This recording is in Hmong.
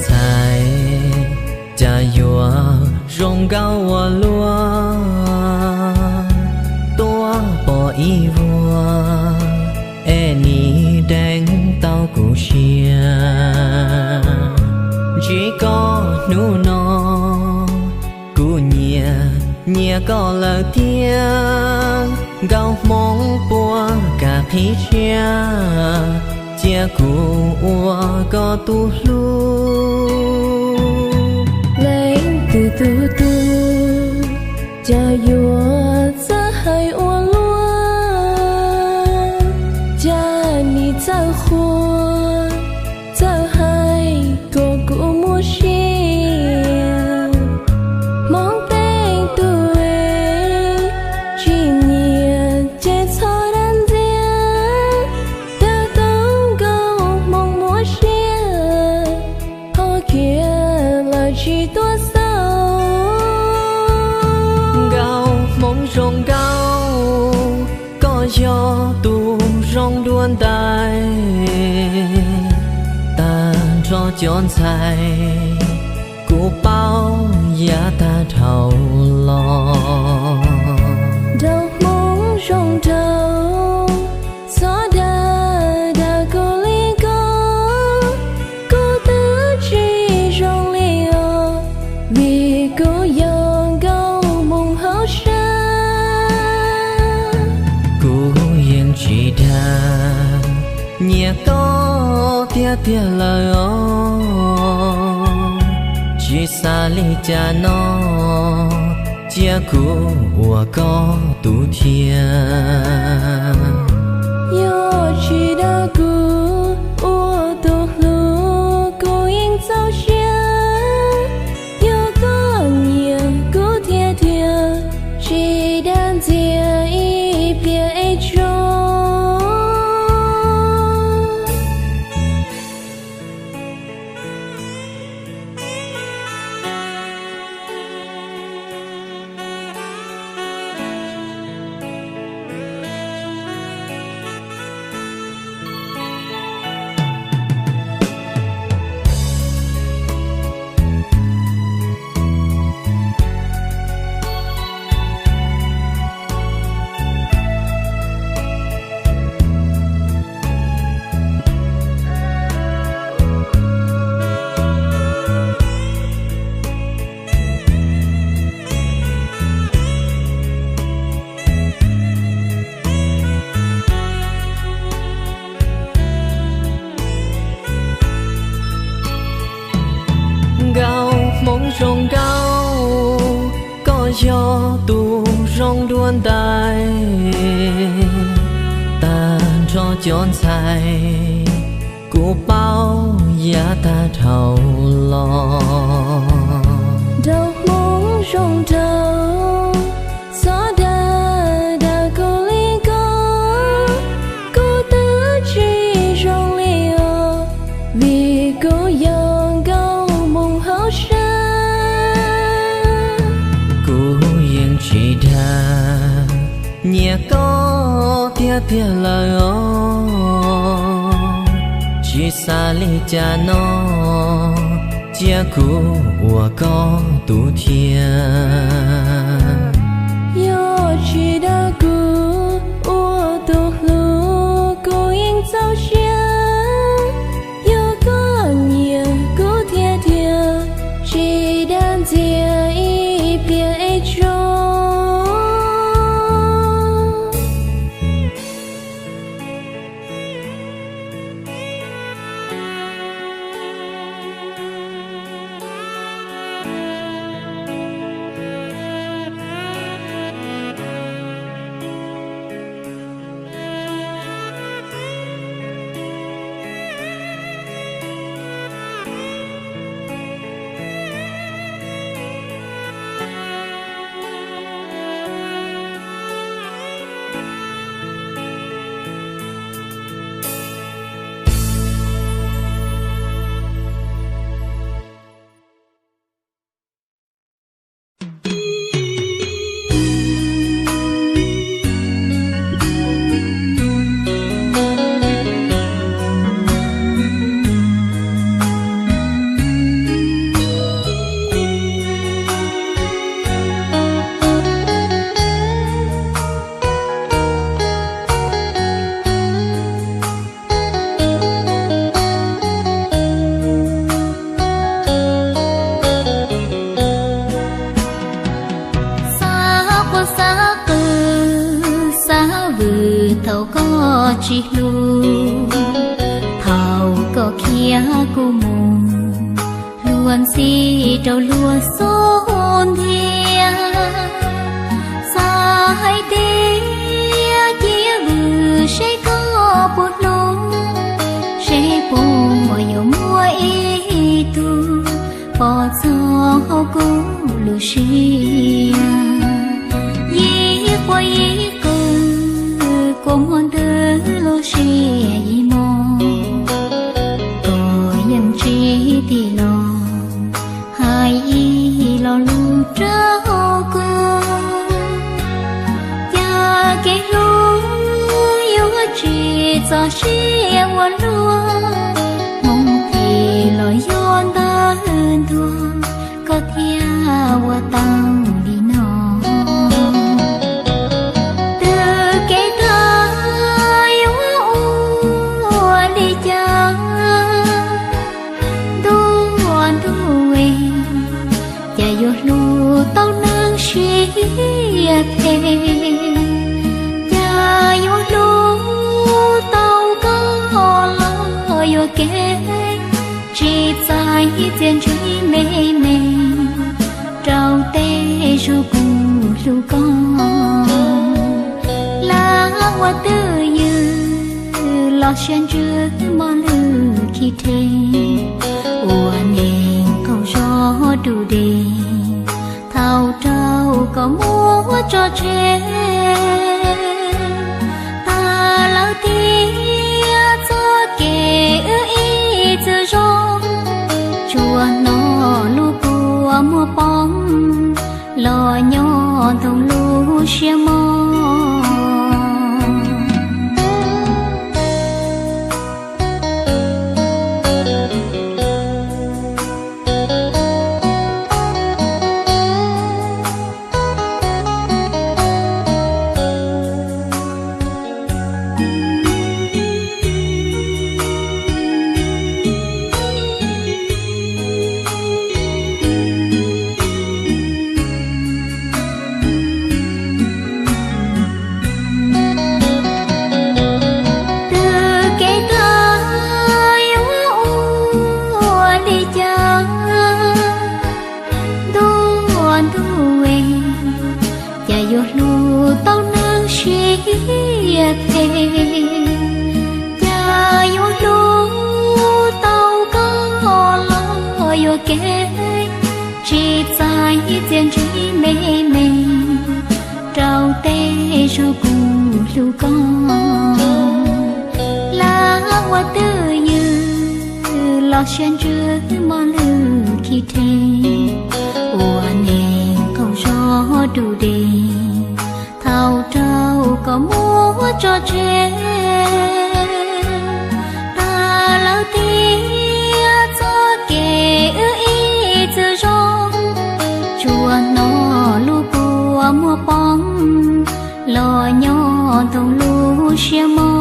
ntxhais, cas yuav zoo nkauj ua luaj, tuaj pom ib vuag es nim deev tau kuv siab. Ntsib koj hnub no, kuv nyiam nyiam koj lawm thiab. Nkauj hmoob puas kam qhib siab, cia kuv ua koj tus hlub. Leej twg tus tub, cas yuav txawj hais ua luaj, cas nim txawj qhuas, txawj hais kom kuv muaj siab. Hmoob teej tug es, tsis nyiam ces txhob dag ntxias. Tag tau nkauj hmoob muab siab, ho khiav lawm tsis tuaj xauj. Nkauj hmoob zoo nkauj, koj yog tus zoo dua ntais. Tag nrho cov ntxhais, kuv paub yav tag dhau los. Nkauj hmoob zoo nraug, txhob dag dag kuv li ko. Kuv twb tsis zoo li os, vim kuv yog nkauj hmoob hauj sam. Kuv yeej tsis dag, nyiam koj tiag tiag lawm os. Tsis xav li cas no, cia kuv ua koj tus thiab. Yog tsis dag kuv ua tus hlub, kuv yeej txaus siab. Yog koj nyiam kuv tiag tiag, tsis dag ntxias ib pliag es tso. Nkauj hmoob zoo nkauj, koj yog tus zoo dua ntais. Tag nrho cov ntxhais, kuv paub yav tag dhau los. Nkauj hmoob zoo nraug, txhob dag dag kuv li ko. Kuv twb tsis zoo li os, vim kuv yog nkauj hmoob hauj sam. Kuv yeej tsis dag, nyiam koj tiag tiag lawm os. Tsis xav li cas no, cia kuv ua koj tus thiab. Yog tsis dag kuv ua tus hlub, kuv yeej txaus siab. Yog koj nyiam kuv tiag tiag, tsis dag ntxias ib pliag es tso. sib hlub. Thaum koj khiav kuv mus, luag ntxhi rau luag xub ntiag. Xav hais tias cia vwm seb koj puas hlub, seb puas yuav muaj ib tug pom txog hauv kuv lub siab. Yim quas yim qw, kua muag ntws lub siab yim mog. Koj yeej tsis tig los hais ib lo lus rau kuv. Cas kev hlub yuav tsis txaus siab ua luaj, hmoov phem los yog ntawd ntuag, koj thiaj ua tau li no. Twb kev tag yuav ua li cas, ntuj ntuj, cas yuav hlub tau neeg siab phem, cas yuav hlub tau koj los yuam kev, tsis txais txiaj ntsig me me rau tej zaum kuv hlub koj. Lam ua twj ywm los siab ntsws mos lwj khi rhe, ua neeg qaug zog du dej, thaum rau koj muab tso tseg. Tas lawm tiag txoj kev wb ib txwm zoo, tsuas hnov lub kua muag poob los nyob ntawm lub siab mog. Twb kev tag yuav ua li cas, ntuj ntuj, cas yuav hlub tau neeg siab phem, cas yuav hlub tau koj los yuam kev, tsis txais txiaj ntsig me me rau tej zaum kuv hlub koj. Lam ua twj ywm los siab ntsws mos lwj khi rhe, ua neeg qaug zog du dej, thaum rau koj muab tso tseg. Tas lawm tiag txoj kev wb ib txwm zoo, tsuas hnov lub kua muag poob los nyob ntawm lub siab mog.